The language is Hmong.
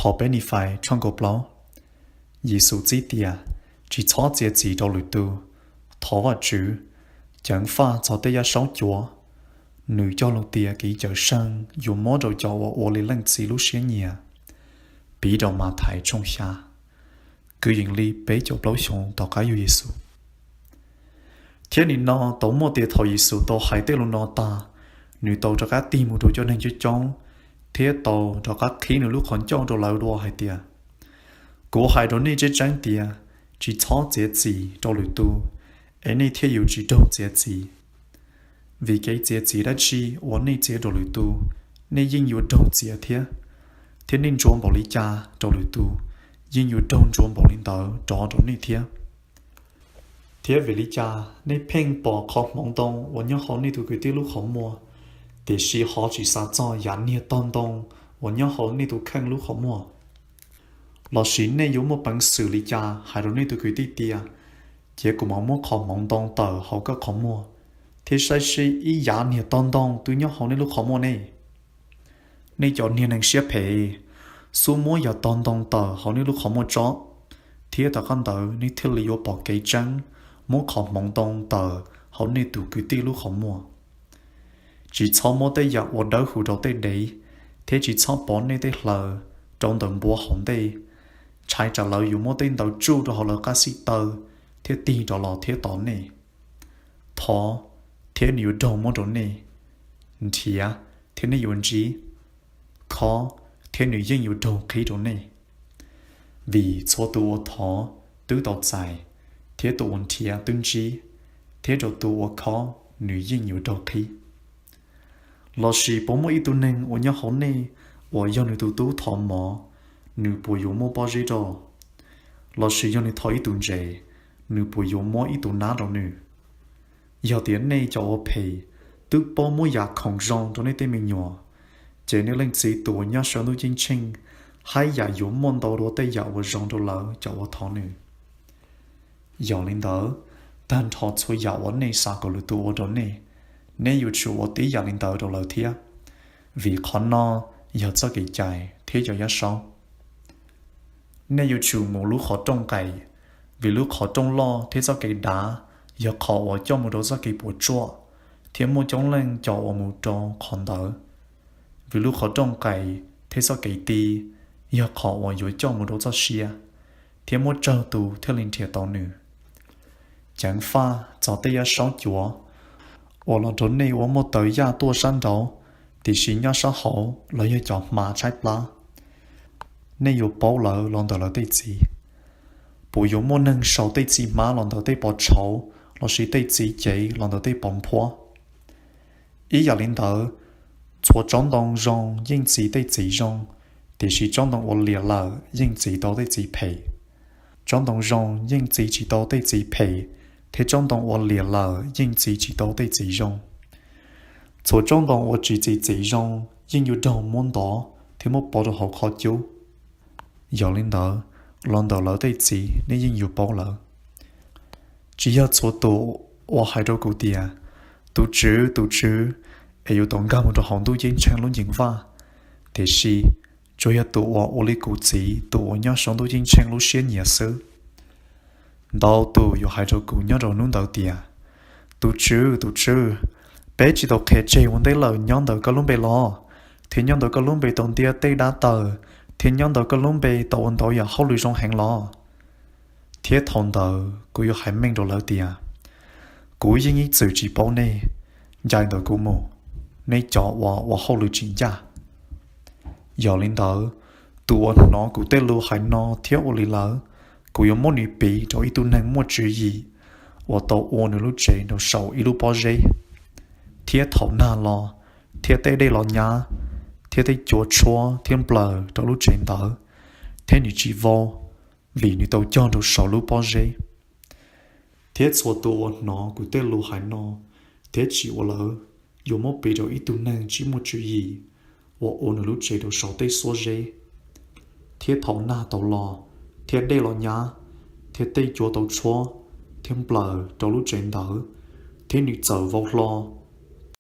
Qhov peb Nifais tshooj kaum plaub, Yexus txib tias tsis txhob txiav txim rau lwm tus, thov Vajtswv, ceev faj txog tej yaj saub cuav. Nws cog lus tias kev cawm seeg yuav muab rau cov uas ua li Leej Txiv lub siab nyiam. Piv rau Mathais tshooj xya, kwv yees li peb caug plaub xyoos tom qab yug Yexus. Thiab nim no tau muaj tias thaum Yexus tau hais tej lus no tas, nws tau rov qab tig mus rau cov neeg coob coob thiab tau rov qab qhib nws lub qhov ncauj rau lawv dua hais tias, Kuv hais rau nej tseeb tseeb tias, tsis txhob txiav txim rau lwm tus, es nej thiaj yuav tsis raug txiav txim. Vim kev txiav txim dab tsi uas nej txiav rau lwm tus, nej yeej yuav raug txiav thiab, thiab nej ntsuav npaum li cas rau lwm tus, yeej yuav raug ntsuav npaum li ntawd rov rau nej thiab. Thiab vim li cas nej pheej pom qhov hmoov ntoo uas nyob hauv nej tus kwv tij lub qhov muag, tiam sis ho tsis xav txog yav niag tog ntoo uas nyob hauv nej tus kheej lub qhov muag? Lossis nej yuav muaj peev xwm li cas hais rau nej tus kwv tij tias, Cia kuv mam muab qhov hmoov ntoo tawm hauv koj qhov muag, thiab saib seb ib yav niag tog ntoo twb nyob hauv nej lub qhov muag ne? Nej cov niag neeg siab phem, xub muab yav tog ntoo tawm hauv nej lub qhov muag tso, thiab tom qab ntawd nej thiaj li yuav pom kev tseeb muab qhov hmoov ntoo tawm hauv nej tus kwv tij lub qhov muag. Tsis txhob muab tej yam uas dawb huv rau tej dev, thiab tsis txhob pov nej tej hlaws rau ntawm npua hauv ntej, ntshai tsam lawv yuav muab tej ntawd tsuj rau hauv lawv qab xib taw thiab tig rov los thiab tos nej. Thov, thiab nws yuav raug muab rau nej; nrhiav, thiab nej yuav ntsib; khob, thiab nws yeej yuav raug qhib rau nej. Vim txhua tus uas thov twb tau txais, thiab tus uas nrhiav twb ntsib, thiab rau tus uas khob nws yeej yuav raug qhib. Lossis puas muaj ib tug neeg uas nyob hauv nej uas yog nws tus tub thov mov, nws puas yuav muab pob zeb rau? Lossis yog nws thov ib tug ntses, nws puas yuav muab ib tug nab rau nws? Yog tias nej cov uas phem twb paub muab yam khoom zoo rau nej tej me nyuam, ces nej Leej Txiv tus uas nyob saum ntuj ceeb tsheej haj yam yuav muaj ntau dua tej yam uas zoo rau lawv cov uas thov nws. Yog li ntawd, tag nrho txhua yam uas nej xav kom lwm tus ua rau nej, nej yuav tsum ua tib yam li ntawd rau lawv thiab, vim qhov no yog txoj kev cai thiab cov yaj saub. Nej yuav tsum mus lub qhov rooj nqaim, vim lub qhov rooj loj thiab txoj kev dav yog qhov uas coj mus rau txoj kev puas tsuaj, thiab muaj coob leej cov uas mus rau qhov ntawd. Vim lub qhov rooj nqaim thiab txoj kev ti yog qhov uas yuav coj mus rau txoj sia, thiab muaj tsawg tus thiaj li nrhiav tau nws. Ceev faj txog tej yaj saub cuav uas los nrog nej ua muaj taw yaj tuaj sab nraud, tiam sis nyob sab hauv los yog cov hma tshaib plab. Nej yuav paub lawv los ntawm lawv tej txiv. Puas yuav muaj neeg sau tej txiv hmab los ntawm tej pos tshauv, lossis tej txiv cev los ntawm tej pos nphuab? Ib yam li ntawd, txhua tsob ntoo zoo yeej txi tej txiv zoo, tiam sis tsob ntoo uas liam lawm yeej txi tau tej txiv phem. Tsob ntoo zoo yeej txi tsis tau tej txiv phem, thiab tsob ntoo uas liam lawm yeej txi tsis tau tej txiv zoo. Txhua tsob ntoo uas tsis txi txiv zoo yeej yuav raug muab ntov thiab muab pov rau hauv qhov cub. Yog li ntawd, los ntawm lawv tej txiv nej yeej yuav paub lawv. Tsis yog txhua tus uas hais rau kuv tias, Tus Tswv, tus Tswv, es yuav tau nkag mus rau hauv ntuj ceeb tsheej lub nceeg vaj, tiam sis tsuas yog tus uas ua li kuv Txiv tus uas nyob saum ntuj ceeb tsheej lub siab nyiam xwb. Ntau tus yuav hais rau kuv nyob rau hnub ntawd tias, Tus Tswv, tus Tswv, peb tsis tau qhia tseg ua ntej lawm nyob ntawm koj lub npe los, thiab nyob ntawm koj lub npe tau ntiab tej dab tawm, thiab nyob ntawm koj lub npe tau ua ntau yam hauj lwm zoo heev los? Thiab thaum ntawd kuv yuav hais meej rau lawv tias, Kuv yeej ib txwm tsis paub nej, ncaim ntawm kuv mus, nej cov uas ua hauj lwm tsis ncaj. Yog li ntawd, tus uas hnov kuv tej lus hais no thiab ua li lawm, kuv yuav muab nws piv rau ib tug neeg muaj tswv yim uas tau ua nws lub tsev rau saum ib lub pob zeb. Thiab thaum nag los, thiab tej dej los nyab, thiab tej cua tshuab thiab nplaws rau lub tsev ntawd, thiab nws tsis vau, vim nws tau cog rau saum lub pob zeb. Thiab txhua tus uas hnov kuv tej lus hais no thiab tsis ua lawv, yuav muab piv rau ib tug neeg tsis muaj tswv yim uas ua nws lub tsev rau saum tej xuab zeb. Thiab thaum nag tau los, thiab dej los nyab, thiab tej cua tau tshuab thiab nplaws rau lub tsev ntawd, thiab nws txawm vau hlo,